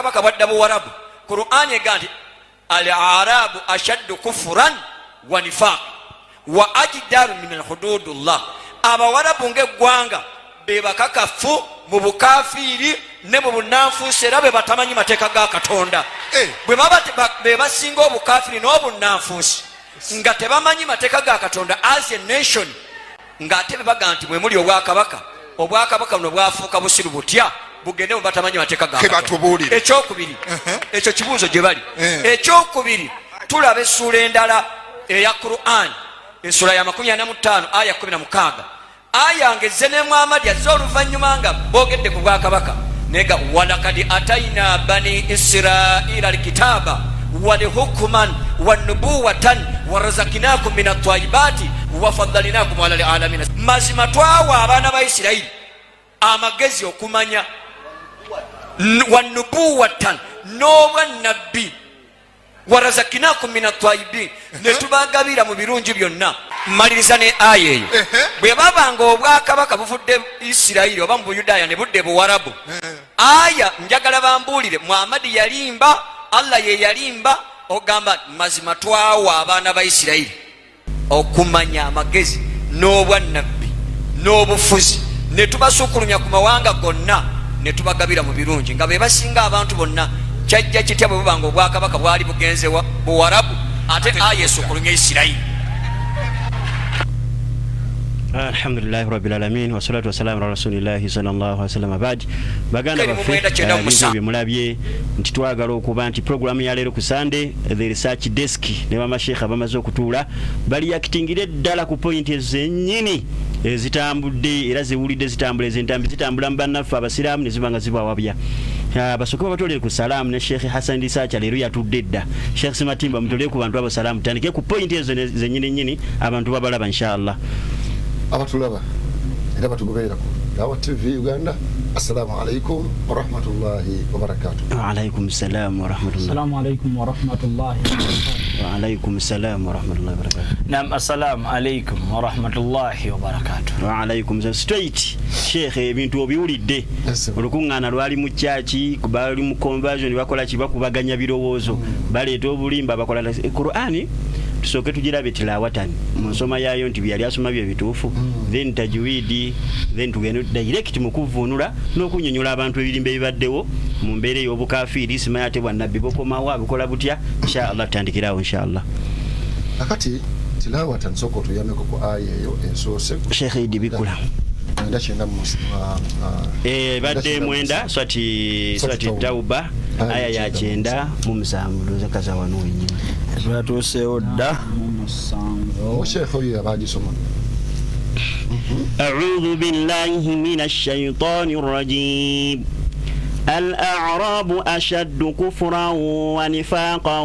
Obwakabaka bwadda Buwarabu. Qur'ani ega nti al arabu ashaddu kufuran wa nifaq wa ajdaru min alhududullah. Abawarabu ng'eggwanga be bakakafu mu bukafiiri ne mu bunnanfuusi, era be batamanyi mateeka ga Katonda. Bwe baba be basinga obukafiiri n'obunnanfuusi nga tebamanyi mateeka ga Katonda as a nation, ng'ate be bagamba nti mwe muli obwakabaka, obwakabaka buno bwafuuka busiru butya bugende mu batamanyi mateeka ga Katonda? Ekyokubiri, ekyo kibuuzo gye bali. Ekyokubiri, tulaba essuula endala eya Quran, essuula ya 45 aya 16, aya ng'ezze ne Muhammadi azze oluvannyuma nga boogedde ku bwakabaka, nega walakad ataina bani Israila alkitaba walhukman wanubuwatan warazakinakum min atayibati wafadalinakum ala lalamina. Mazima twawa abaana ba Isirairi amagezi, okumanya, wanubuwatan, n'obwannabbi, warazakinakum min atayibin, ne tubagabira mu birungi byonna. Maliriza ne aya eyo. Bwe baba nga obwakabaka buvudde Isirayiri oba mu Buyudaaya ne budde Buwarabu, aya njagala bambuulire, Muhammadi yalimba, Allah ye yalimba ogamba mazima twawa abaana ba Isirayiri okumanya, amagezi n'obwannabbi n'obufuzi, ne tubasukulumya ku mawanga gonna, ne tubagabira mu birungi nga be basinga abantu bonna. Kyajja kitya bwe buba nga obwakabaka bwali bugenze Buwarabu, ate aya esukulumya Isirayiri? Alhamdulillahi rabbil alamin, wassalatu wassalamu ala rasulillahi sallallahu alaihi wasallam. Bad baganda Keri mu baffe, 97. Ebintu bye mulabye nti twagala okuba nti programu ya leero ku Sunday, the research desk ne bamasheekha bamaze okutuula, baliyakitingire ddala ku point ezennyini ezitambudde era ziwulidde zitambula, ezentambi zitambula mu bannaffe abasiraamu ne ziba nga zibawabya. Basooke babatolere ku salaamu ne Sheikh Hassan Researcher. Leero yatudde dda. Sheikh Sematimba, mutolere ku bantu abo salaamu, tutandike ku point ezo zennyini nnyini, abantu babalaba inshallah. Abatulaba era batugoberera ku Dawa TV Uganda, assalamu alaikum warahmatullahi wabarakatuh. Waalaikum salam warahmatullah. Assalamu alaikum warahmatullahi wabarakatuh. Waalaikum salam warahmatullahi wabarakatuh. Nam, assalamu alaikum warahmatullahi wabarakatuh. Waalaikum salam. Straight Sheikh, ebintu obiwulidde. Yes, sir. Olukuŋŋaana lwali mu kyaki, bali mu conversion, bakola ki? Bakubaganya birowoozo, baleeta obulimba, bakola Qur'ani. Tusooke tugirabe tilawatan mu nsoma yaayo nti byeyali asoma bye bituufu, then tajwidi, then tugende direct mu kuvvuunula n'okunnyonnyola abantu ebirimba ebibaddewo mu mbeera ey'obukafiiri. Simanyi ate bwannabbi bukomawo, abukola butya? Inshallah tutandikirawo inshallah. Akati tilawata, nsooka otuyameko ku aya eyo esoose. Sheikh Idi Bikula. Mwenda kyenda mu Badde 90 swati Tauba, aya ya 97 luzakaza wano wenyini. Twatuuseewo dda. Mu 7. Sheekh oyo yabagisoma. أعوذ بالله من الشيطان الرجيم. الأعراب أشد كفرا ونفاقا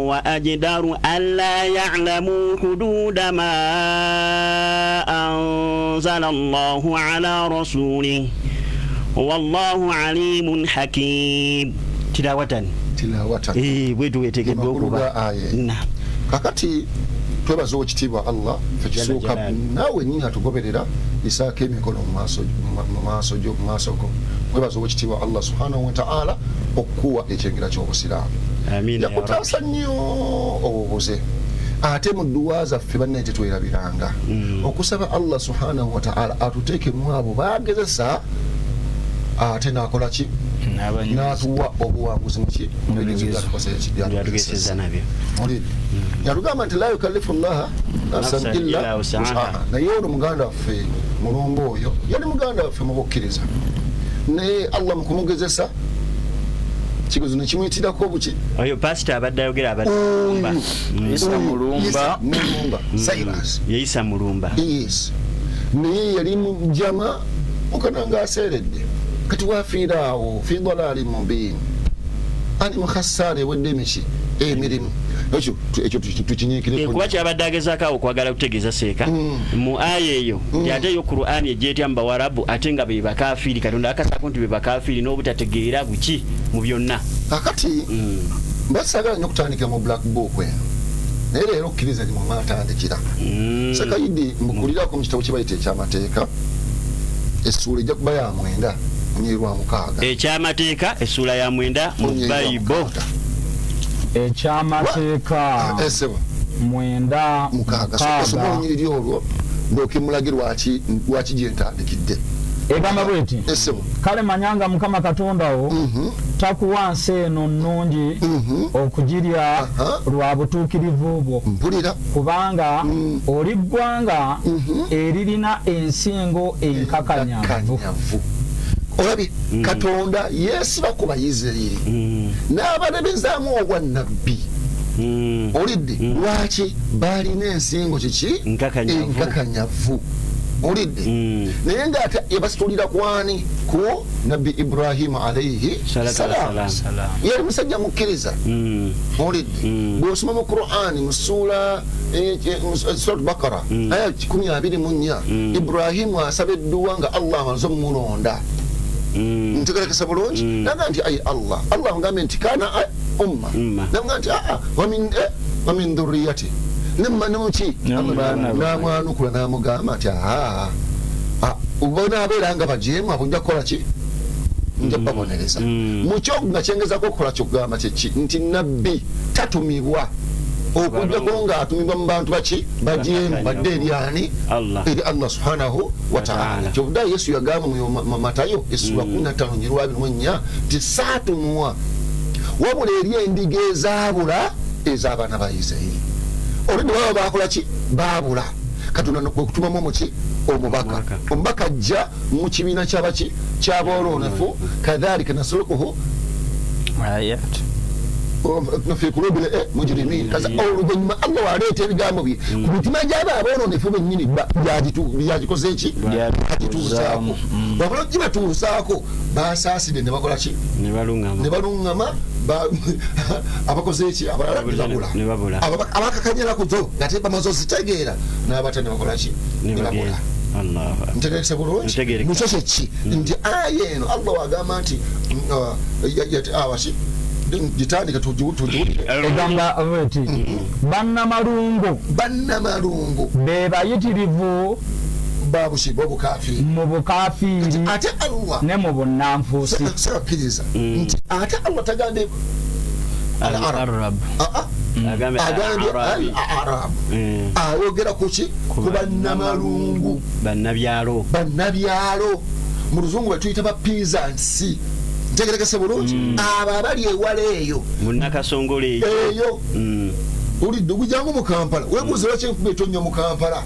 وأجدر ألا يعلموا حدود ما أنزل الله على رسوله والله عليم حكيم. تلاوة. Tilawatan. Eh, bwetu weteekeddwa Amakulu okuba. Ga aya eyo. Naam. Kakati twebaza owekitiibwa Allah fekisooka. Jalla jalaaluhu. Naawe nyini atugoberera, isaako emikono mu maaso gyo, mu maaso go. Webaza owekitiibwa Allah subhanahu wataala okukuwa ekyengera ky'obusiraamu. Amiina ya Yakutaasa nnyo obubuze. Ate mu dduwa zaffe, bannaye, tetwerabiranga okusaba Allah subhanahu wataala atuteekemu abo bagezesa ate nakola ki? N'atuwa obuwanguzi muki? Mu bigezo byatukoze ki? Byatugeseza nabyo. Mulidde yatugamba nti la yukallifu llaha nafsan nafsan illa illa wusaha. Wusaha. Naye ono muganda waffe Mulumba, oyo yali muganda waffe mu bukkiriza, naye Allah mu kumugezesa kigezo nekimuyitirako buki? Oyo pasita abadde ayogera abadde Mulumba. Isa Mulumba. Isa Mulumba Cyrus. Yeisa Mulumba. Yes, naye yali mujama mukana nga aseeredde. Kati wafiira awo fi dalali mubin, ali mukhasaara, ewedde emiki emirimu. Ekyo tukinyiikireko. Kuba kyabadde agezaako awo okwagala kutegeeza seeka mu aya eyo nti ate eyo Qur'ani ejja etya mu bawarabu ate nga be bakafiiri? Katonda akasaako nti be bakafiiri n'obutategeera buki mu byonna. Kakati mba saagala nnyo okutandikira mu black book eno, naye leero okkiriza ni mwatandikira. Sekayidi, mbukulirako mu kitabo kye bayita ekyamateeka, essuula ejja kuba ya 9 Olunyiriri lwa 6. Ekyamateeka essuula ya 9 mu Olunyiriri lwa Bayibo. 6. Ekyamateeka Esebo. 9 6. Soma 6. olunyiriri olwo ndyoke lwaki lwaki gye ntandikidde. Egamba bweti: Esebo. Kale manyanga Mukama Katonda wo takuwa nsi eno nnungi okugirya lwa butuukirivu bwo, Mpulira. kubanga oli ggwanga eririna ensingo enkakanyavu. Kanyavu. Olabye Katonda yeesiba ku Bayisirayiri n'abalebezaamu obwannabbi. Olidde lwaki balina ensingo kiki? Nkakanyavu. Enkakanyavu. Olidde naye ngaate yabasitulira kwani? Ku Nabbi Ibrahimu alaihi Salatu salam. wassalam. Yali musajja mukkiriza. Olidde bw'osoma mu Qur'ani mu ssuula Surat Bakara aya 124, Ibrahimu asaba edduwa nga Allah amaze omulonda. Ntegerekesa bulungi? Naga nti ayi Allah, Allah ngambe nti kana umma. Umma. Naga nti aa wamin dhurriyati nemuki. N'abaana be. Namwanukula namugamba nti aa bonaabeera nga bajeemu abo nja kukola ki? Nja babonereza. Mukyo nga kyengezako okukola kyokugamba kyeki? Nti nabbi tatumibwa okujjako ng'atumibwa mu bantu baki? Bajeemu, badde eri ani? Allah. Eri Allah subhanahu wataala. Ta'ala. Kyovudde Yesu yagamba mu Matayo essula 15:24 nti saatumwa wabula eri endiga ezaabula ez'abaana ba Isirayiri. Olwedde baba bakola ki? Baabula. Katonda kwe kutumamu omuki? Omubaka. Omubaka. Omubaka ajja mu kibiina kyabaki? Ky'abooloonefu. Kadhalika nasulukuhu Ayat. fi kulubi mujrimin. Kaza oluvannyuma Allah waleeta ebigambo bye ku mitima gy'abo aboononefu bennyini byagikoze ki? Agituusaako. Wabula gibatuusaako basaasidde ne bakola ki? Ne balungama. Ne baluŋŋama abakoze eki? Abalala ne babula. Ne babula. Abakakanyira ku zo nga te bamaze ozitegeera n'abata ne bakola ki? Ne Ne babula. bagenda. Allahu akbar. Ntegerese bulungi? Ntegereka. Mukyo kyeki nti aya eno Allah wagamba nti awaki gitandike tugiwulire. Egamba bweti: bannamalungu Bannamalungu be bayitirivu babuki? Bobukafiri. Mu bukafiiri Ate Allah ne mu bunnanfuusi. Sekakkiriza nti ate Allah tagambye al-Arab. Arab. Ah, ah. Agambye Agambye Al-Arabi. al-Arab. Ayogera kuki? Ku bannamalungu. Bannabyalo. Bannabyalo, mu luzungu betuyita ba peasants. Ntegerekese bulungi? Abo abali ewala eyo. Munnakasongole eyo. Eyo. Olidde ogujangu mu Kampala webuuze lwaki enkuba etonnya mu Kampala,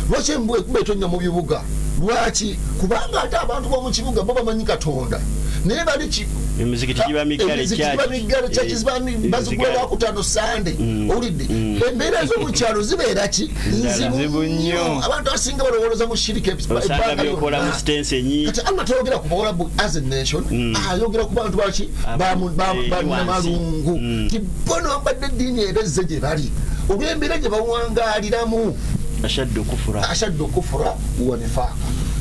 lwaki enkuba etonnya mu bibuga, lwaki? Kubanga ate abantu b'omu kibuga bo bamanyi Katonda naye bali ki? Emizikiti giba miggale. Emizikiti giba miggale, church ziba bazigula Lwakutaano, Sande. Owulidde embeera z'omu kyalo zibeera ki? Nzibu Nzibu nnyo. nnyo. Abantu abasinga balowooza mu shirika Osanga ebbanga byokola mu lyonna. sitensi enyi. Kati Allah tayogera ku bawalabu as a nation, ayogera ku bantu baki? Bannamalungu. Ti bo nobadde eddiini ebezze gye bali olw'embeera gye bawangaaliramu. Ashaddu kufura. Ashaddu kufura wa nifaaka.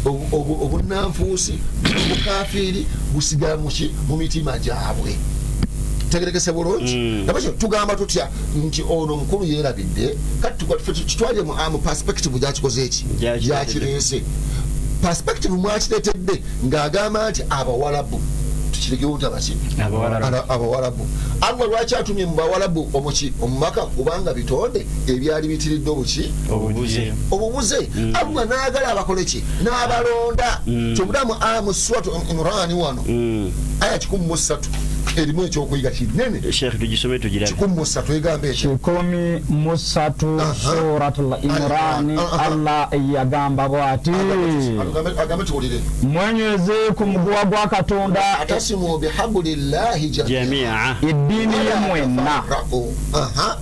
Obunnanfuusi obukafiiri busigala muki? Mu mitima gyabwe. Tegerekese bulungi? Nabakyo tugamba tutya nti ono omukulu yeerabidde? Kati kitwalire mu perspective gyakikoze eki? Gyakireetedde. Gyakireese. Perspective mwakireetedde ng'agamba nti abawalabu, tukirekewo nti abaki? Abawalabu. Abawalabu. Allah lwaki atumye mu bawalabu omuki? Omubaka. Kubanga bitonde ebyali bitiridde obuki? Obubuze. Obubuze. Allah n'agala abakole ki? N'abalonda. Kyobulamu mu Suratu Imurani wano aya 103 erimu ekyokuyiga kinene. Sheikh, tugisome tugirabe. 103 egamba ekyo. 103, Suratul Imurani. Allah yagamba bwati: Agambe tuwulire. Mwenyweze ku muguwa gwa Katonda Atasimu bihabulillahi jamia eddiini ye mwenna.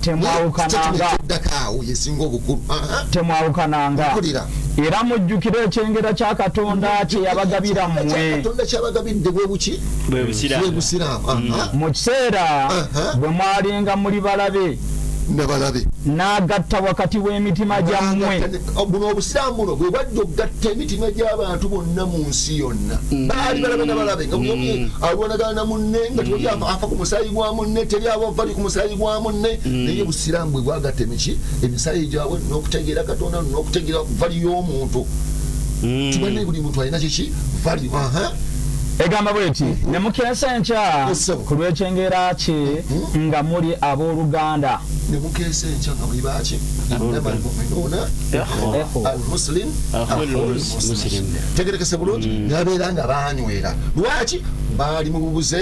Temwawukananga. Teddakaawo yesinga obukulu. Aha. Temwawukananga. Mpulira. Era mujjukire ekyengera kya Katonda kye yabagabira mmwe Katonda kyabagabidde bwe buki? Bwe busiraamu. Bwe busiraamu. Aha. Mu kiseera bwe mwalinga muli balabe, Nabalabe. n'agatta wakati w'emitima gyammwe. Buno obusiraamu buno bwe bwajja okugatta emitima gy'abantu bonna mu nsi yonna. Baali balabe nabalabe nga buli omu alwanagana na munne, nga tewali afa ku musaayi gwa munne, teri abavali ku musaayi gwa munne. Naye busiraamu bwe bwagatta emiki? Emisaayi gyabwe n'okutegeera Katonda n'okutegeera value y'omuntu. Tibanne buli muntu alina kiki? Value. Aha. Egamba bweti, ne mukeesa enkya Yes, ku lw'ekyengera kye nga muli abooluganda. Ne mukeesa enkya nga muli baki? Innama almuminuuna Eho. almuslim Akhul akhul muslim. muslim. Tegerekese bulungi, nabeera nga banywera. Lwaki baali mu bubuze?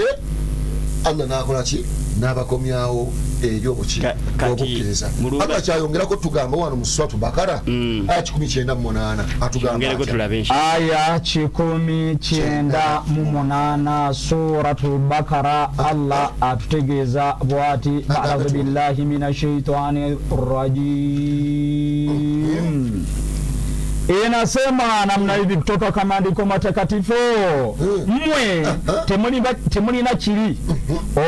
Allah nakola ki? N'abakomyawo eri obuki? Kati, Obukkiriza. mulumba- Allah kyayongerako tugamba wano mu Suratu Bakara, aya 198, atugamba Ongereko atya? tulabe insha. Aya 198, Suratul Bakara, Allah atutegeeza bwati: audhu billahi min ashaitani rajim. Inasema namna hivi kutoka kwa maandiko matakatifu: mmwe temulina kiri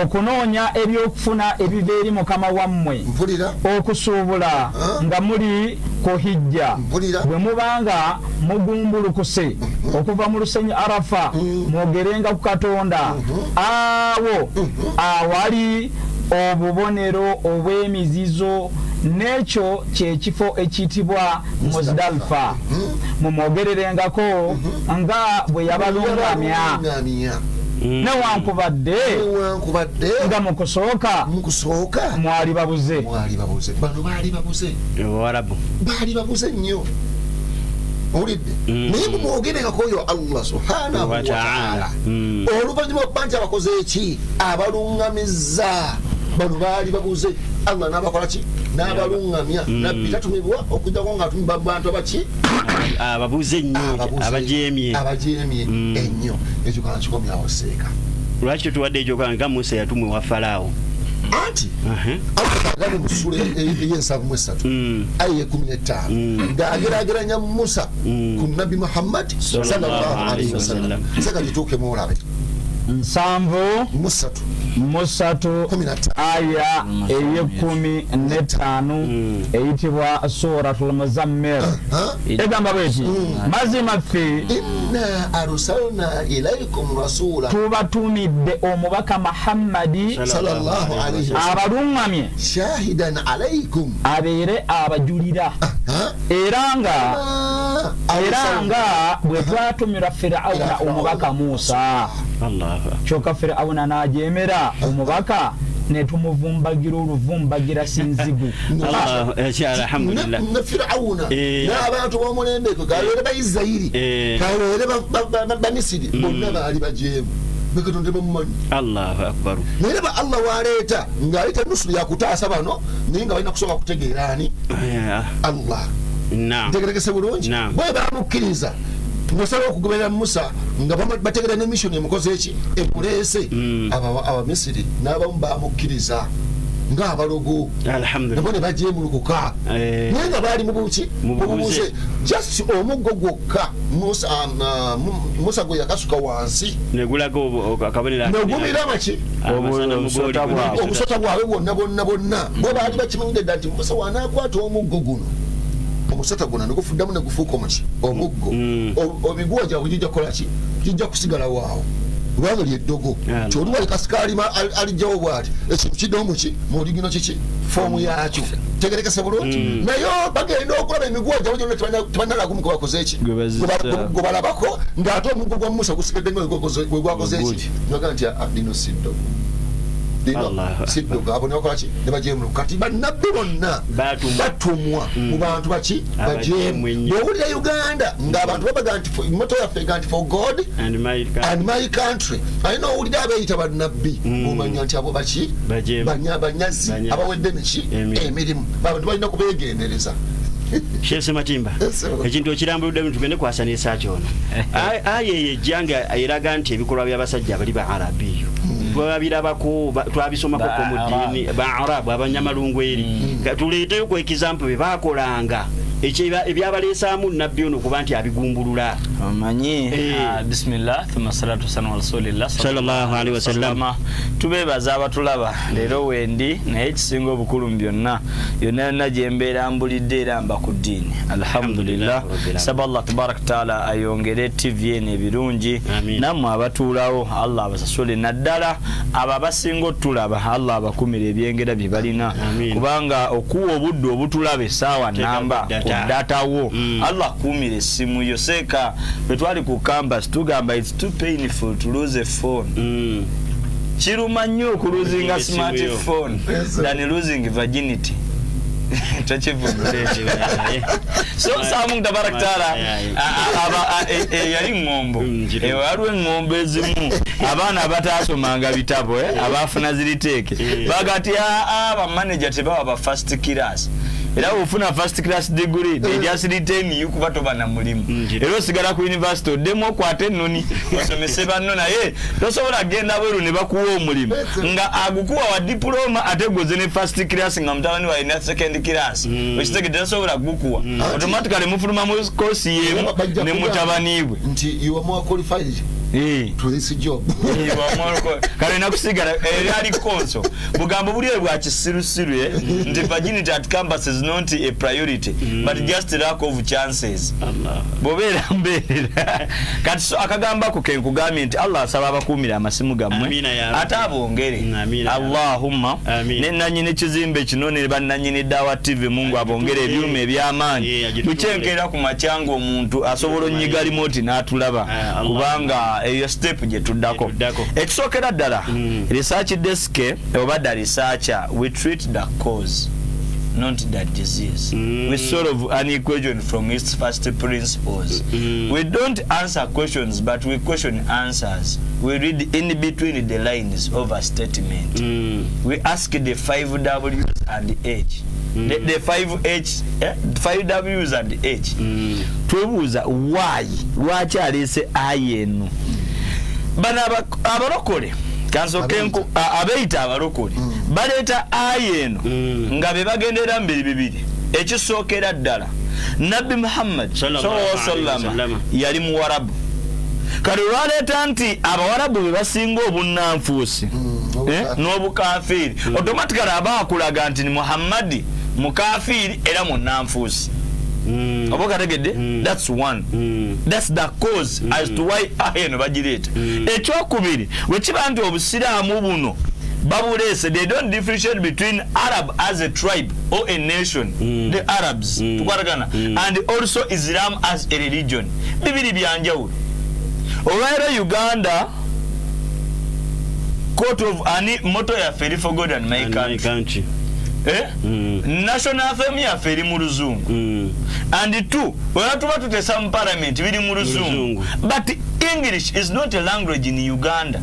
okunoonya ebyokufuna ebiva eri mukama wammwe, Mpulira. okusuubula nga muli ku hijja. Mpulira. Bwe mubanga mugumbulukuse okuva mu lusenyi Arafa, mwogerenga ku Katonda awo awali obubonero obw'emizizo, n'ekyo kyekifo ekiyitibwa Muzdalifa, mumwogererengako nga bwe yabalungamya, Yabalungamya. newankubadde Newankubadde nga mu kusooka mu kusooka mwali babuze. Mwali babuze. Bano baali babuze. Abawarabu. Baali babuze nnyo, owulidde? Naye mumwogerengako oyo Allah subhanahu Wa wataala ta'ala. Oluvannyuma okuba nti abakoze eki? Abaluŋŋamizza. Bano baali babuze, Allah n'abakola ki? N'abaluŋŋamya. Nabbi tatumibwa okujjako nga atumibwa mu bantu abaki? Ababuze ennyo. Ababuze, Abajeemye. Abajeemye ennyo. Ekyo kana kikomyawo seeka. Lwaki tetuwadde ekyokulaba nga Musa yatumwa ewa Falaawo? Anti Allah agambye mu ssula ey'e73, aya 15, ng'ageraageranya Musa ku Nabbi Muhammad sallallahu alaihi wasallam. Seka gituukemu olabe. 73 Musatu 3, 15. Aya ey'15 eyitibwa Suratul Muzammil egamba bweti: mazima ffe Inna arsalna ilaikum rasula, tubatumidde omubaka Muhammadi sallallahu alaihi wasallam, abaluŋŋamye, shahidan alaikum, abeere abajulira, Ha? era nga Ah, era arsalna. nga bwe twatumira Firawuna omubaka Musa, Allahu akbar. kyokka Firawuna n'ajeemera omubaka ne tumuvumbagira oluvumbagira sinzigu. Allahu alhamdulillah. Ne Firawuna n'abantu b'omulembe gwe, kabeere Baisirairi, kabeere Bamisiri, bonna baali bajeemu, bekatonda bamumanyi. Allahu akbar. Naye ba Allah waleeta ng'aleeta nusulu yakutaasa bano, naye nga balina kusooka kutegeera ani? Allah. Naam. Ntegerekese bulungi? Naam. Bwe bamukkiriza nosala okugoberera Musa nga bategeera ne mission emukoze eki emuleese, Abamisiri n'abamu bamukkiriza ng'abalogo, Alhamdulillah. nabo ne bajemulukuka, naye nga baali mu buki? Mu Mu bubuze. bubuze. Just omuggo gwokka Musa, Musa gwe yakasuka wansi, Negulaga akabonero. negumira amaki? Amasana Obusota bwabwe. Obusota bwabwe bwonna bwonna bwonna. Bo baali bakimanyidde dda nti Musa wanaakwata omuggo guno, omusota guno negufuddamu negufuuka omuki? Omuggo. Emiguwa gyabwe gijja kukola ki? Gijja kusigala waawo, kubanga lyeddogo. Allah. Ti oli wali kasika alijjawo bwati, ekintu kiddawo muki? Muoligino kiki? Foomu yakyo. Tegerekese bulungi? Naye bagenda okulaba emiguwa gyabwe gyonna, tebanalagumu gwebakoze eki? Gwe bazizza. Gwe balabako ng'ate omuggo gwa Musa gusigadde nga gwe gwakoze eki? Naga nti, "Ah, lino si ddogo, lino Allahu si ddogo." Abo ne bakola ki? Ne bajeemuluka. Kati bannabbi bonna Batumwa. batumwa mu bantu baki? Abajeemu Bajeemu. ennyo. Bw'owulira Uganda ng'abantu babaga nti motto yaffe ega nti "For God And my and my country", alina owulira abeeyita bannabbi, omanya nti abo baki? Bajeemu. Banyazi. Banyazi. Abawedde miki? Emirimu. Emirimu. Abantu balina kubeegendereza. Sheikh Sematimba, Yes, sir. ekintu okirambuludde, tugende kwasa n'esaaki ono. Aya eyo ejja nga eraga nti ebikolwa by'abasajja abali ba Arabiyo twabirabako, twabisomako ko mu ddiini, ba Arabu abanyamalungu eri. Tuleeteyo ku example bye bakolanga ebyabaleesaamu nabbi ono kuba nti abigumbulula. Omanyi, bismillah, thumma salatu wasalamu ala rasulillah. Sallallahu alaihi wasallam. Tubeebaza abatulaba leero wendi, naye ekisinga obukulu mu byonna, yonna yonna gye mbeera mbulidde era mba ku ddiini, alhamdulillah. Alhamdulillah, rabbil alamin. Saba Allah tabaraka taala ayongere TV eno ebirungi, Amin. nammwe abatuulawo Allah abasasule, naddala abo abasinga otulaba, Allah abakumira ebyengera bye balina, Amin. kubanga okuwa obudde obutulaba essaawa Teeka namba budde ate Data wo. Allah kuumira essimu yo. Seeka bwe twali ku campus tugamba it's too painful to lose a phone. Kiruma nnyo okuluzinga Essimu yo. smartphone than losing virginity. Tokivugula ekyo. So Samu tabarak taala yali ŋŋombo. Waliwo eŋŋombo ezimu abaana abatasomanga bitabo, abafuna ziriteeke bagati bamaneja tebawa ba first class, era bwofuna first class degree they just retain you kuba toba na mulimu. Era osigala ku university oddemu okwate ennoni osomese banno, naye tosobola kugenda bweru ne bakuwa omulimu nga agukuwa wa diploma ate goze ne first class nga mutabani walina second class. Okitegedde? Tasobola kugukuwa, automatically mufuluma mu course yemu Bajja ne kugamba mutabani bwe nti you are more qualified to this job. Kale nakusigala eryali konso bugambo buli bwa kisirusiru, nti virginity at campus is not a priority but just lack of chances. Allah. Bwobeera mbeerera kati, so akagambako ke nkugambye nti Allah asaba abakuumira amasimu gammwe Amiina ya Rabbi. ate abongere. Amiina ya Rabbi. Allahumma. Amiina. Ne nanyini kizimbe kino ne bannanyini Dawa TV, Mungu abongere ebyuma eby'amaanyi. Agitutuule. Bukyenkeera ku macyanga omuntu asobola onyiga remote n'atulaba, Ah, Allah. kubanga eyo step gye tuddako. Gye tuddako. Ekisookera ddala, research desk oba the researcher, we treat the cause, not the disease. We solve an equation from its first principles. We don't answer questions, but we question answers. We read in between the lines of a statement. We ask the five W's and H, the five H, five W's and H. Twebuuza why, lwaki aleese aya eno. Bano abalokole kansooke abeyita abalokole baleeta aya eno nga be bagendera mu biri bibiri. Ekisookera ddala, Nabbi Muhammad Sallallahu sallallahu alaihi alaihi wasallam. wasallam yali muwarabu. Kale olwaleeta nti abawarabu be basinga obunnanfuusi n'obukafiiri, automatically aba akulaga nti ni Muhammadi mukafiiri era munnanfuusi. Oba okategedde? That's one. That's the cause as to why aya eno bagireeta. Ekyokubiri, bwe kiba nti obusiraamu buno babuleese, they don't differentiate between Arab as a tribe or a nation, the Arabs, tukwatagana, and also Islam as a religion. Bibiri byanjawulo. Olwaleero Uganda court of ani motto yaffe eri "For God and my And my country." country. Eh? National anthem yaffe eri mu Luzungu. And two, wera tuba tutesa mu parliament biri mu Luzungu. Luzungu. But English is not a language in Uganda.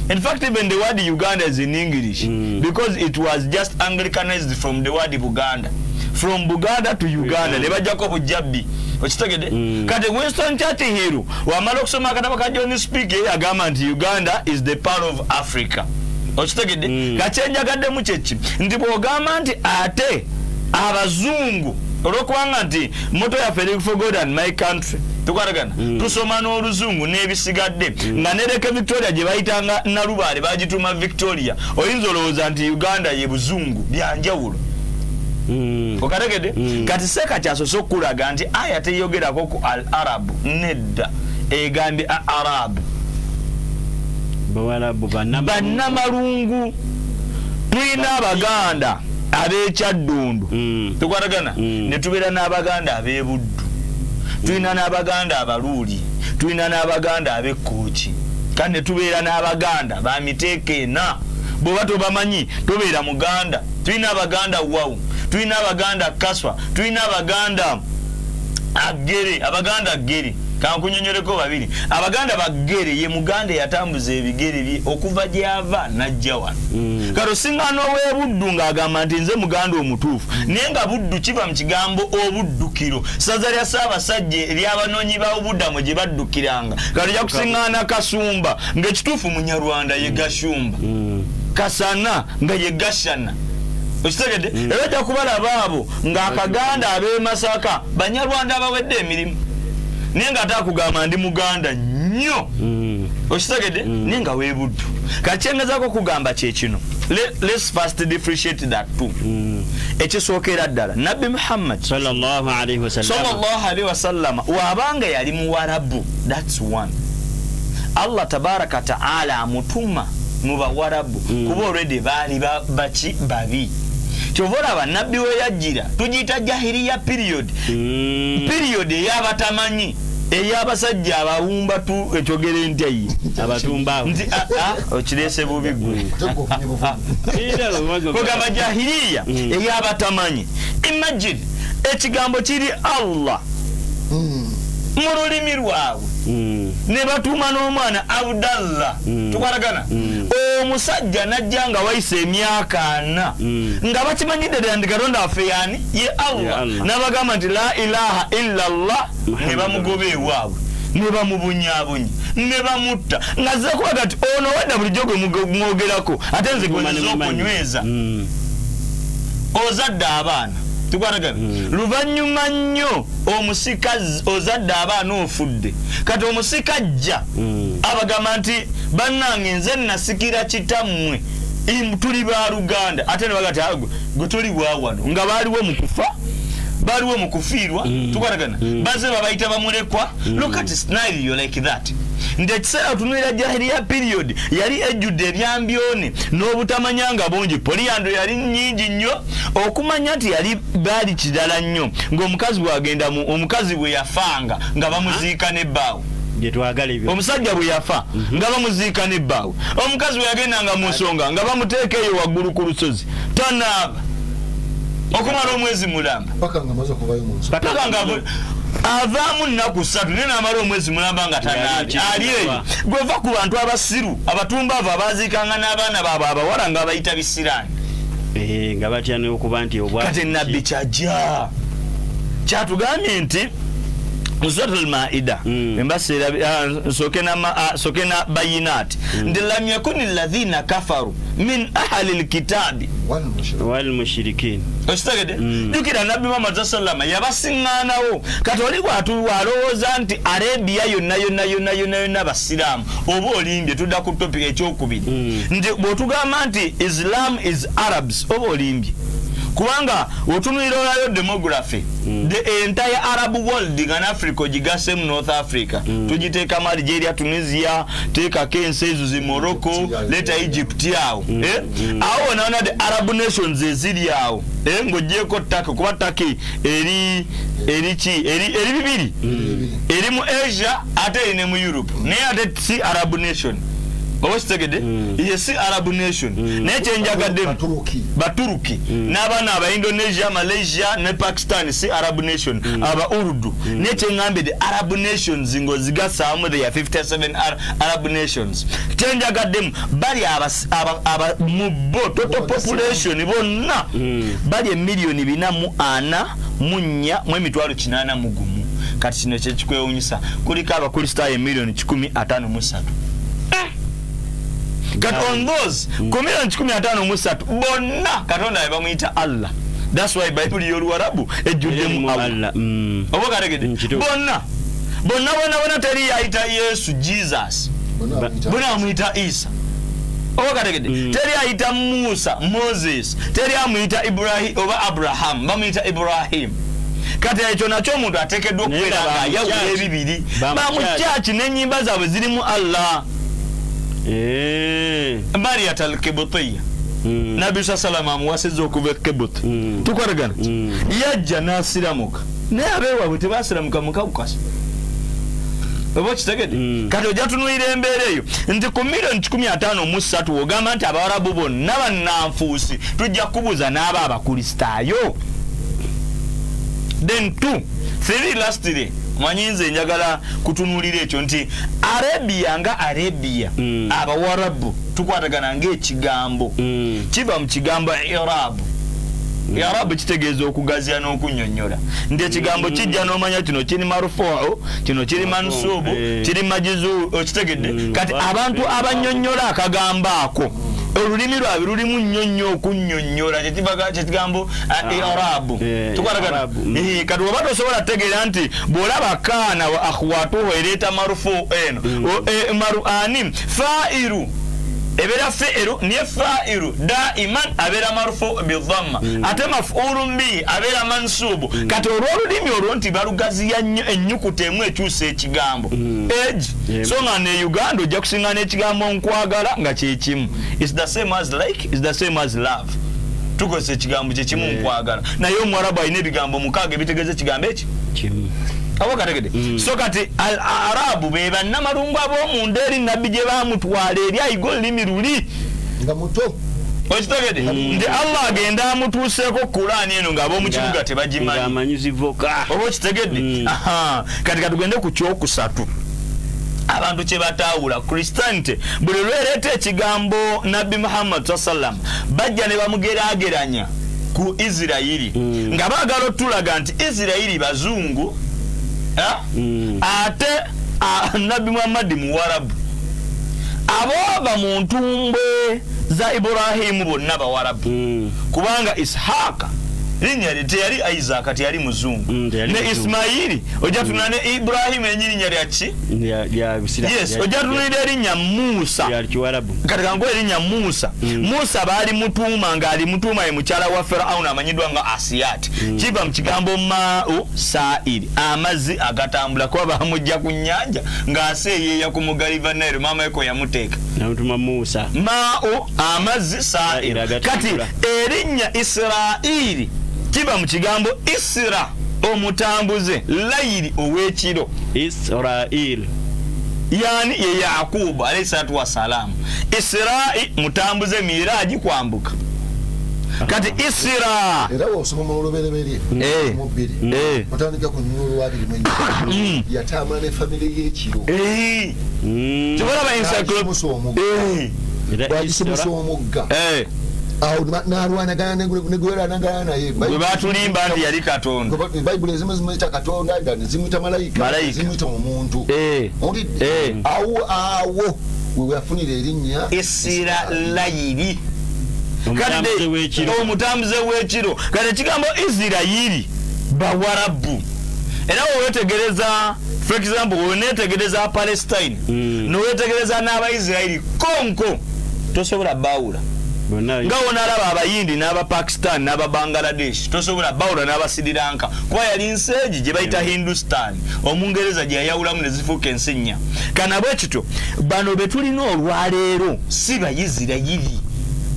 In fact, even the word Uganda is in English because it was just Anglicanized from the word Buganda, from Buganda to Uganda, ne bajjako bujjabbi. Okitegedde? Kati Winston Churchill wamala okusoma akatabo ka John Speke, agamba nti Uganda is the part of Africa. Okitegedde? Kakyenjagaddemu kyeki nti bw'ogamba nti ate abazungu, olwokubanga nti motto yaffe eri "For God and my country", tukwatagana, tusoma n'oluzungu n'ebisigadde, nga ne Lake Victoria gye bayitanga Nalubaale bagituma Victoria, oyinza olowooza nti Uganda ye buzungu. Byanjawulo. Okategedde? Kati seeka kyasose okukulaga nti aya teyogerako ku al Arabu, nedda, egambye a Arabu. Bawarabu bannamalungu. Tulina Abaganda ab'Ekyaddundu, tukwatagana, ne tubeera n'Abaganda ab'Ebuddu, tulina n'Abaganda Abaluuli, tulina n'Abaganda ab'Ekooki, kandi ne tubeera n'Abaganda bamiteeka ena. Bw'oba tobamanyi tobeera Muganda. Tulina Abaganda Wawu, tulina Abaganda Kaswa, tulina Abaganda Agere. Abaganda Agere kankunyonyoleko babiri. Abaganda Bagere ye Muganda eyatambuza ebigere bye okuva gyava najja wano. Kati osinga n'ow'Ebuddu ng'agamba nti nze Muganda omutuufu, naye nga Buddu kiva mu kigambo obuddukiro, ssaza lya Ssaabasajja eryabanoonyi ba obuddamu gye baddukiranga. Kati ojja kusiŋŋaana Kasumba ng'ekituufu Munyarwanda ye Gashumba, Kasana nga ye Gashana. Okitegedde? Era ojja kubalaba abo ng'Akaganda ab'e Masaka Banyarwanda abawedde emirimu, naye nga ate akugamba ndi Muganda nnyo. Okitegedde? Naye nga weebuddu. Kakyengezaako okugamba kyekino, let's first differentiate that two. Ekisookera ddala, Nabbi Muhammad sallallahu alaihi wasallam sallallahu alaihi wasallama wabanga yali Muwarabu, that's one. Allah tabaraka taala amutuma mu Bawarabu kuba already baali baki babi. Kyova olaba nabbi we yajjira tugiyita jahiriya period, period ey'abatamanyi, ey'abasajja abawumba tu ekyogere ntya ye Abatumba. Nti okireese bubi gwe. Ate gwe ofunye buvumu. Era obaga- Kugamba jahiriya ey'abatamanyi. Imagine ekigambo kiri Allah mu lulimi lwabwe, ne batuuma n'omwana Abdallah. Tukwatagana? Omusajja najja nga wayise emyaka 40, nga bakimanyidde ddala nti Katonda waffe yaani ye Ye Allah, Allah. n'abagamba nti la ilaha illa Allah, ne Muhammad. bamugoba ewaabwe, ne bamubunyabunya, ne bamutta, nga zze kubaga nti ono wadda bulijjo gwe mwogerako, ate nze gwe nzize okunyweza. Ozadde abaana, tukwatagana? Luvannyuma nnyo omusika ozadde abaana, ofudde, kati omusika ajja abagamba nti bannange, nze nasikira kitammwe, tuli baluganda, ate ne baga ti "Ah, gwe toli bwawano," nga baaliwo mu kufa, baaliwo mu kufiirwa. Tukwatagana? Baze babayita bamulekwa. Look at scenario like that, nti ekiseera otunuulira jahiliya period yali ejjudde ebyambyone n'obutamanya nga bungi, polyandry yali nnyingi nnyo, okumanya nti yali baali kirala nnyo, ng'omukazi bwagenda mu omukazi bwe yafanga nga bamuziika n'ebbaawe. Byetwagala ebyo. Omusajja bwe yafa nga bamuziika n'ebbaawe, omukazi bwe yagendanga mu nsonga nga bamuteeka eyo waggulu ku lusozi, tanaaba okumala omwezi mulamba. Paka nga amaze okuvayo mu nsonga. Paka nga avaamu 3 nnaku, naye namala omwezi mulamba nga tanaabye, ali eyo. Gweva ku bantu abasiru abatumbaavu abaziikanga n'abaana baabwe abawala nga bayita bisiraani. Eh, nga batya n'okuba nti obwa Kati nabbi kyajja kyatugambye nti mu Suratul Maida, embaseera nsooke na Bayinati, nti lam yakuni alladhina kafaru min ahali lkitabi Wal mushrik. Wal mushirikin. Okitegedde? Jjukira nabbi Muhammad sa sallama yabasiŋŋaanawo. Kati oli bwalowooza nti Arabia yonna yonna yonna yonna yonna basiraamu, oba olimbye. Tudda ku topic ekyokubiri, nti bw'otugamba nti Islam is Arabs, oba olimbye, kubanga otunulira olayo demography, the entire Arab world, nga n'Africa ogigasemu, North Africa tugiteekamu Algeria, Tunisia, teekako ensi ezo zi Morocco, leeta Egypt awo. Eh? Awo wonawona the Arab nations eziri awo, eh, ng'ogyeko Turkey, kuba Turkey eri ki, eri bibiri, eri mu Asia ate eri ne mu Europe, naye ate si Arab nation, oba kitegedde? Ye si Arab nation, naye kyenjagadde Baturuki. Baturuki n'abaana aba Indonesia, Malaysia ne Pakistan si Arab nation, aba Urdu. Naye kyeŋŋambye, the Arab nations ng'ozigasaamu, they are 57 Arab nations. Kyenjagaddemu, bali mu bo total population bonna bali emiliyoni 444,801. Kati kino kyekikwewunyisa, kuliko abakristaayo emiliyoni 153. Kati on those ku miliyoni 153 bonna Katonda be bamuyita Allah. That's why Bayibuli y'Oluwarabu ejjuddemu Allah. Allah. Oba okategedde? Kituufu. Bonna bonna bonna bonna teri ayita Yesu Jesus. Bonna bamuyita- Bonna bamuyita Isa, oba okategedde? Teri ayita Musa Moses, teri amuyita Ibrahim oba Abraham, bamuyita Ibrahim. Kati ekyo nakyo omuntu ateekeddwa Naye okubeera nga nga ayawula bamukyaki. ebibiri. Bamukyaki. Bamukyaki n'ennyimba zaabwe zirimu Allah. Eh. Mariyat Alkibutiya, nabbi sa salama amuwasizza okuva e Kebut. Tukwatagana? Yajja n'asiramuka, naye abeewaabwe tebasiramuka mukawukasa, oba okitegedde? Kati ojja tunuulira embeera eyo nti ku miliyoni 153 ogamba nti Abawarabu bonna bannanfuusi, tujja kubuuza n'aba Abakristaayo. Then two, three, lastly, manyi nze njagala kutunuulira ekyo nti Arabia nga Arabia, Abawarabu tukwatagana ng'ekigambo kiva mu kigambo irabu. Irabu kitegeeza okugaziya n'okunnyonnyola, nti ekigambo kijja n'omanya kino kiri marufuu, kino kiri mansuubu, kiri majizu, okitegedde? Kati abantu abannyonnyola akagambo ako, olulimi lwabwe lulimu nnyo nnyo okunnyonnyola, kyekigambo irabu. Tukwatagana? Irabu. Eh, kati oba tosobola tegeera nti bw'olaba kaana wa akhwatuhu ereeta marufu eno, ani fairu ebeera fiiru, niye fairu daiman abeera marufu bidhamma, ate mafulu bihi abeera mansubu. Kati olw'olulimi olwo nti balugaziya nnyo, ennyukuta emu ekyusa ekigambo egi. So nga ne Uganda ojja kusinga n'ekigambo nkwagala nga kyekimu, is the same as like, is the same as love. Tukozesa ekigambo kyekimu nkwagala, naye omuwarabu alina ebigambo 6 ebitegeeza ekigambo eki Kimu. Aba kategede. So kati al arabu be bannamalungu ab'omunda eri nabbi gye baamutwala eri ayiga olulimi luli nga muto. Okitegedde nti Allah agenda amutuuseeko Kulaani eno ng'ab'omu kibuga tebagimanyi. Ng'amanyi zivoka. Oba okitegedde? Aha. Kati katugende ku kyokusatu abantu kye bataawula. Christianity buli lwereeta ekigambo Nabbi Muhammad sallam bajja ne bamugeraageranya ku Isirayiri, nga baagala otulaga nti Isirayiri bazungu, ate Nabbi Muhammadi muwarabu. Aboova mu ntumbwe za Iburahimu bonna bawarabu, kubanga Ishaaka linnya lye teyali Isaac, teyali muzungu, ne Ismaili ojja tunula ne Ibrahimu enyi linnya lya ki? Yes, ojja tunulira erinnya Musa. Kati kankuwe erinnya Musa. Musa baali mutuuma ng'ali mutuuma ye mukyala wa Firauna amanyiddwa nga Asiyati. Kiva mu kigambo maa'u saa'iri, amazzi agatambula, kuba baamujja ku nnyanja ng'aseeyeeya ku mugga River Nile, maama we kwe yamuteeka. Namutuma Musa. Maa'u amazzi saa'iri. Kati erinnya Isirairi kiva mu kigambo Isira, omutambuze, layiri ow'ekiro. Israel. Yani ye Yakubu alayhi salatu wassalam. Isra'i mutambuze, miraji kwambuka. Kati Isira era bw'osoma mu lubereberye mu 2 otandika ku nnyulu lwa 24, yatambula ne famire y'ekiro. Kyobalaba encyclopedia bwagisimusa omugga. Awo n'alwanagana ne gwerwanagana naye. Bwe batulimba nti yali Katonda. Bayibuli ezimu zimuyita Katonda, endala zimuyita malayika, zimuyita omuntu. Owulidde? Awo awo we yafunira erinnya Isirayiri. Omutambuze w'ekiro. Kati ekigambo Isirayiri bawarabu. Era weetegereza, for example, weneetegereza Palestine, n'oweetegereza n'Abaisirayiri konko tosobola baawula. Nga wonalaba Abayindi n'Abapakistan n'Ababangladesh tosobola bawula n'Abasri Lanka, kuba yali nsi egi gye bayita Hindustan, Omungereza gye yayawulamu ne zifuuka ensi nnya. Kana bwe kityo bano be tulina olwaleero si Bayisirayiri,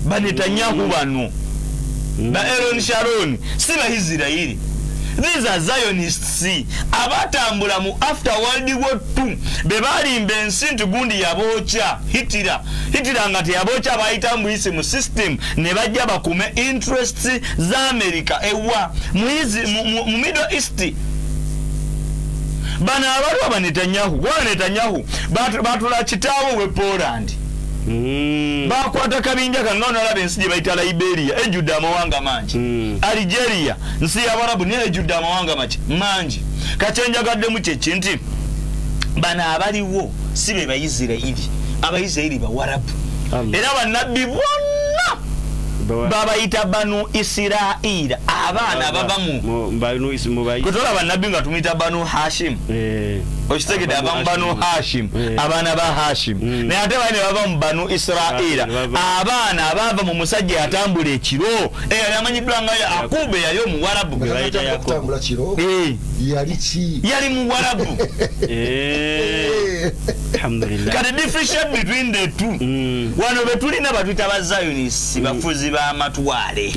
ba Netanyahu bano, ba Aaron Sharon si Bayisirayiri. These are Zionists abatambula mu after World War II, be balimba ensi nti gundi yabookya Hitler. Hitler nga teyabokya, bayita muyisi mu system ne bajja bakume interests za America ewa mu Middle East. Bano abaliwo ba Netanyahu, kuba Netanyahu batula kitaawe we Poland. Bakwata kabinja kano nalaba ensi gye bayita Liberia ejjudde amawanga mangi. Algeria nsi y'Abarabu naye ejjudde amawanga mangi. Kakyenjagaddemu kyeki nti bano abaliwo si be Bayisirayiri, Abayisirayiri bawarabu. Era bannabbi bonna babayita Banu Isiraira, abaana abava mu kutolaba bannabbi nga tumuyita Banu Hashim. Okitegedde, ava mu Banu Hashim, abaana ba Hashim. Naye ate bali ne bava mu Banu Isiraira, abaana abaava mu musajja yatambula ekiro, eyali amanyiddwa nga Yakubu, eyali omuwarabu. Okutambula kiro yali ki? Yali muwarabu. Kati differentiate between the two. Wano be tulina batuyita ba Zionists, bafuzi b'amatwale.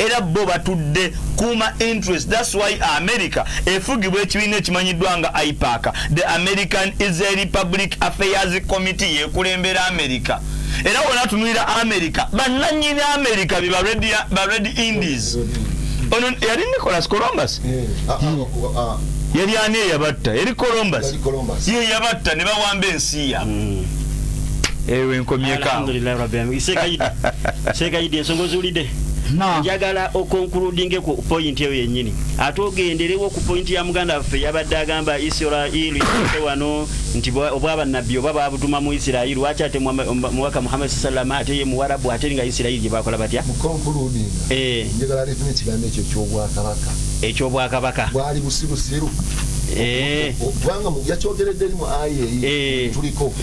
Era bo batudde kuma interest. That's why America efugibwa ekibiina ekimanyiddwa nga AIPAC, the American Israeli Public Affairs Committee, yekulembera America. Era wona tunulira America, bannannyini America be ba Red Indies. Ono yali Nicholas Columbus. Yali ani eyabatta? Yali Columbus. Ye yabatta ne bawamba ensi yaabwe. Ewe nkomyeko. Alhamdulillah rabbil alamin. Sekaidi ensonga oziwulidde? Njagala okonkludinge ku point eyo yennyini, ate ogenderewo ku point ya muganda waffe yabadde agamba Isirairi wano nti obwaba nabbi oba babutuma mu Isirairi, lwaki ate mubaka Muhammad sallallahu alaihi ate ye muwarabu ate nga Isirairi gye bakola batya? Mu concluding njagala aleetemu ekigambo ekyo eky'obwakabaka. Eky'obwakabaka bwali busirusiru. Kubanga yakyogeredde eri mu aya eyi tuliko.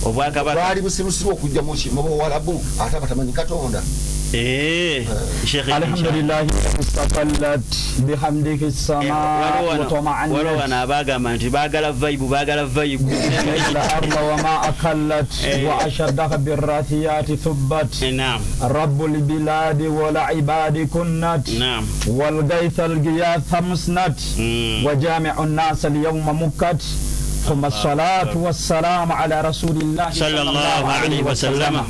Obwakabaka bwali busirusiru okujja mu buwarabu ate abatamanyi Katonda. Eh, Sheikh, Alhamdulillahi istaqallat bihamdihi Eh, samaa waliwo wano watama'annat abagamba nti baagala vibe, baagala vibe. الأرض وما أقلت إيه. وأشدها بالراثيات ثبت Eh, naam رب البلاد والعباد كنت naam والغيث الغياث مسنت وجامع الناس اليوم مكت ثم الصلاة والسلام على رسول الله sallallahu alaihi wasallam.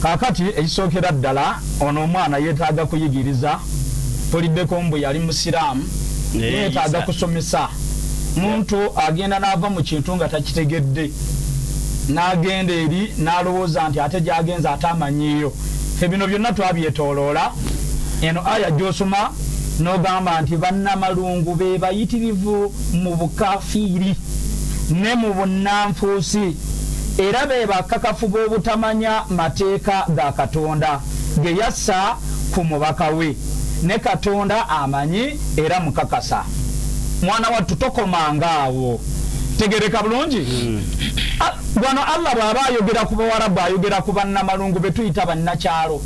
Kakati ekisookera ddala, ono omwana yeetaaga kuyigiriza. Tuliddeko mbu yali musiraamu, Naye yeetaaga Isa. kusomesa. Muntu agenda n'ava mu kintu nga takitegedde, n'agenda eri n'alowooza nti ate gyagenza ate amanyiiyo. Ffe bino byonna twabyetooloola. Eno aya gy'osoma n'ogamba nti bannamalungu be bayitirivu mu bukafiiri ne mu bunnanfuusi, era be bakakafu b'obutamanya mateeka ga Katonda ge yassa ku mubaka we, ne Katonda amanyi era mukakasa. Mwana wattu, tokomanga awo, tegereka bulungi. Wano Allah bw'aba ayogera ku bawarabu, ayogera ku bannamalungu be tuyita bannakyalo.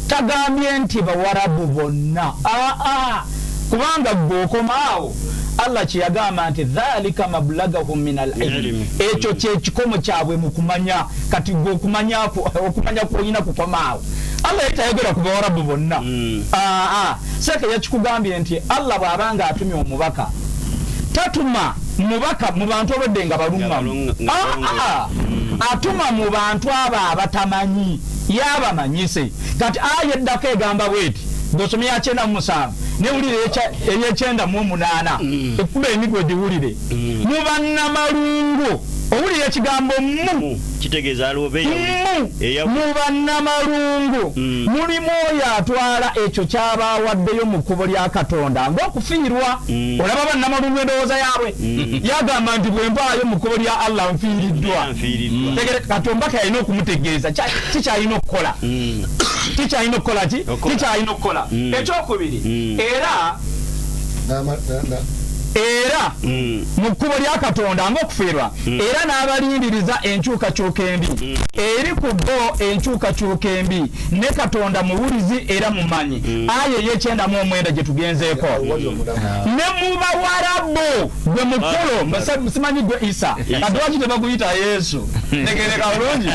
Tagambye nti bawarabu bonna, aa, kubanga gwe okoma awo. Allah kyeyagamba nti dhalika mablagahum min al ilmi, Ilmi. ekyo kyekikomo kyabwe mu kumanya. Kati gwe okumanya kwolina kukoma awo. Allah ye tayogera ku bawarabu bonna. Aa, seeka yakikugambye nti Allah bw'abanga atumye omubaka, tatuma mubaka mu bantu obedde nga baluŋŋamu. Nga balunga- Aa, atuma mu bantu abo abatamanyi, yabamanyise. Kati aya eddako egamba bweti, gosomye ya 97, newulire ey'98, ekkuba emigwe giwulire. Mu bannamalungu, owulira ekigambo mu? Mu, kitegeeza aliwo mu mu bannamalungu mulimu oyo atwala ekyo kyabawaddeyo mu kkubo lya Katonda ng'okufiirwa. Olaba bannamalungu endowooza yaabwe, yagamba nti bwe mpaayo mu kkubo lya Allah nfiiriddwa. Nfiiriddwa. Tegere, Katonda yalina okumutegeeza kikyalina okukola, kikyalina okukola ki? Okukola. Kikyalina okukola. Ekyokubiri, era era mu kkubo lya Katonda ng'okufiirwa, era n'abalindiriza enkyukakyuka embi eri ku bo, enkyukakyuka embi, ne Katonda muwulizi era mumanyi. Aya ey'99 gye tugenzeeko, ne mu bawarabu gwe mukulu, simanyi gwe Isa, kati lwaki tebaguyita Yesu? Tegereka bulungi.